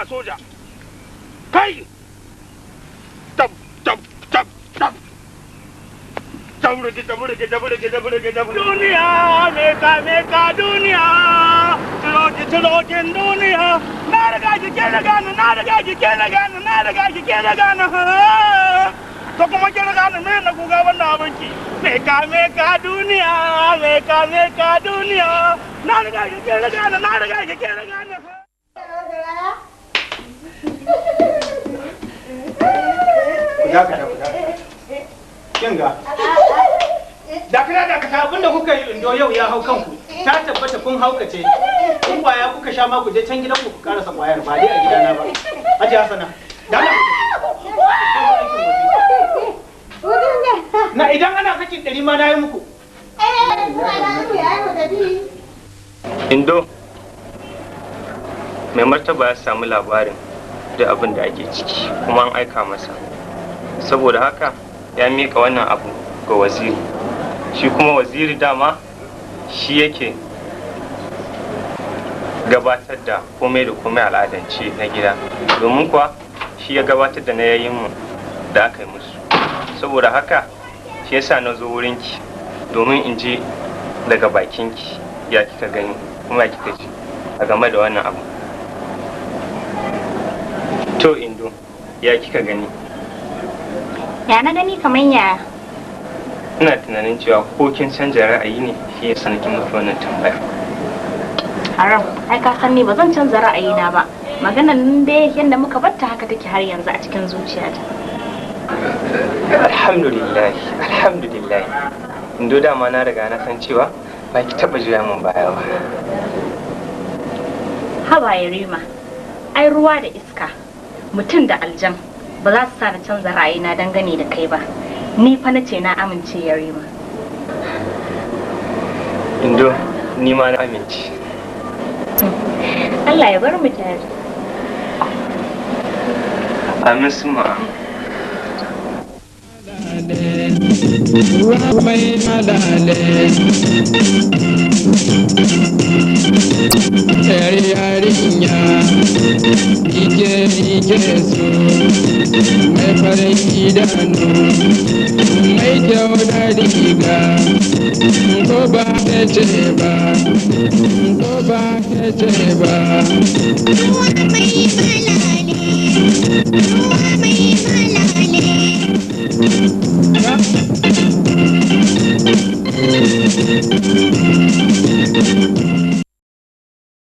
koma soja. Kai! Tab tab tab tab. Taburge taburge taburge taburge taburge. Duniya me ka me ka duniya. Turoki turokin duniya. Na riga ki ke riga ni, na riga ki ke riga ni, na riga ki ke riga ni. To kuma ki riga ni, me na kuga wannan abinki. Me ka me ka duniya, me ka me ka duniya. Na riga ki ke riga ni, na riga ki ke riga ni. Ku dakata, ku dakata. Kin ga. Dakata, dakata, abinda kuka yi Indo yau ya hau kanku. Ta tabbata kun haukace. Kun kwaya kuka sha ma ku je can gidanku ku karasa kwayar ba dai a gidana ba. Hajiya Hassana. Dala. Na idan ana sakin 100 ma na yi muku. Indo, mai martaba ya samu labarin da abin da ake ciki kuma an aika masa. Saboda haka ya miƙa wannan abu ga waziri. Shi kuma waziri dama shi yake gabatar da komai da komai al'adance na gida. Domin kuwa shi ya gabatar da na yayinmu da aka yi musu. Saboda haka shi yasa na zo wurinki domin in ji daga bakinki ya kika gani kuma ya kika ji a game da wannan abu. To Indo, ya kika gani? Ya na gani kamar ya? Ina tunanin cewa ko kin canja ra'ayi ne shi yasa nake miki wannan tambaya. Haram, ai ka san ni ba zan canza ra'ayina ba. Maganan nan dai yanda muka batta haka take har yanzu a cikin zuciyata. Alhamdulillah, alhamdulillah. Indo dama na riga na san cewa ba ki taba juya min baya ba. Haba Yarima, ai ruwa da iska, mutum da aljan ba za su sa na canza ra'ayina dangane da kai ba. Ni fa nace na amince Yarima. Indo, ni ma na amince. Allah ya bar mu tare. Amin summa amin. Ruwa mai malale. Yar yarinya ike ike so, mai farin idanu, mai kyau da riga, ko ba ke ce ba, ko ba ke ce ba. Ruwa mai malale, ruwa mai malale.